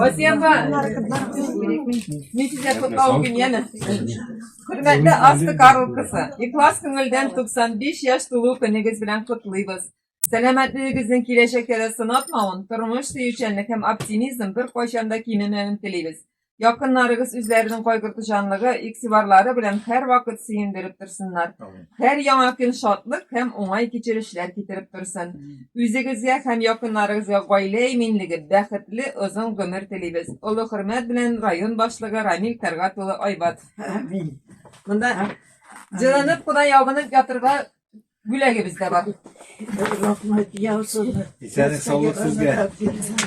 Васиямга мин сезгә котлау укыйм, яме. Хөрмәтле Аста Карл кызы, ихлас күңелдән 95 яшь тулу көнегез белән котлыйбыз. Сәламәтлегегезнең киләчәктә дә сынатмавын, тормыш сөючәнлек һәм оптимизм беркайчан да кимемәвен телибез. Якыннарыгыз үзләренең кайгыртучанлыгы, игътибарлары белән һәрвакыт сөендереп торсыннар. Һәр яңа көн шатлык һәм уңай кичерешләр китереп торсын. Үзегезгә һәм якыннарыгызга гаилә иминлеге, бәхетле озын гомер телибез. Олы хөрмәт белән район башлыгы Рамил Тәргать улы Айбатов. Монда җылынып кына ябынып ятырга Бүләгебез дә бар. Рәхмәт яусын. Исәнлек, саулык сезгә.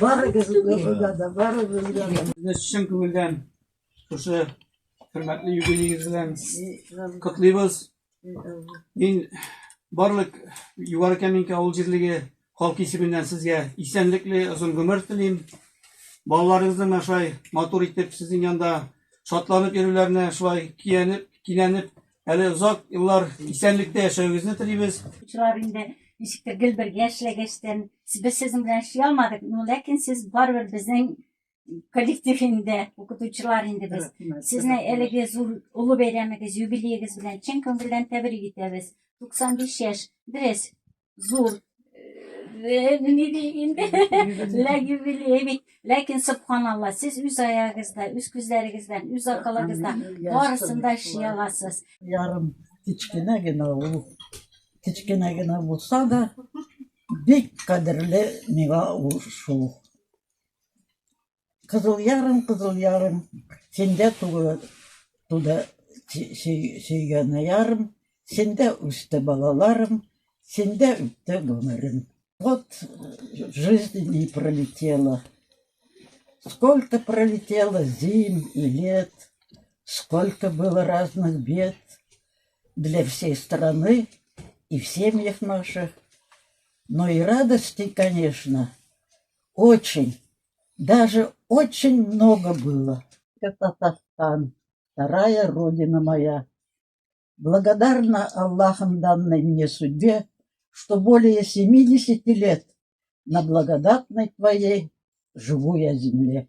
Барыгызга да, барыгызга да. Сезне чын күңелдән шушы хөрмәтле юбилеегез белән котлыйбыз. Мин барлык Югары Кәминкә авыл җирлеге халкы исеменнән сезгә исәнлекле озын гомер телим. Балаларыгызның менә шулай матур итеп сезнең янда шатланып йөрүләренә, шулай киянеп, кинәнеп Әле озак еллар исәнлектә яшәвегезне телибез. Укучылар инде ничектер гел бергә эшләгәчтән, без сезнең белән эшли алмадык, но ләкин сез барыбер безнең коллектив инде, укытучылар инде без. Сезне әлеге зур олы бәйрәмегез, юбилеегез белән чын күңелдән тәбрик итәбез. 95 яшь, дөрес, зур ни ди инде юбилей бит ләкин сөбханалла сез үз аягыгызда үз күзләрегездән үз акылыгызда барысын да эшли аласыз ярым кечкенә генә ул кечкенә генә булса да бик кадерле миңа ул шул Кызыл ярым, кызыл ярым, синдә тугы туды сөйгән ярым, синдә үсте балаларым, синдә үтте гомерем. Вот жизнь не пролетела. Сколько пролетело зим и лет, сколько было разных бед для всей страны и в семьях наших. Но и радости, конечно, очень, даже очень много было. Это Татарстан, вторая родина моя. Благодарна Аллахом данной мне судьбе, что более 70 лет на благодатной твоей живу я земле.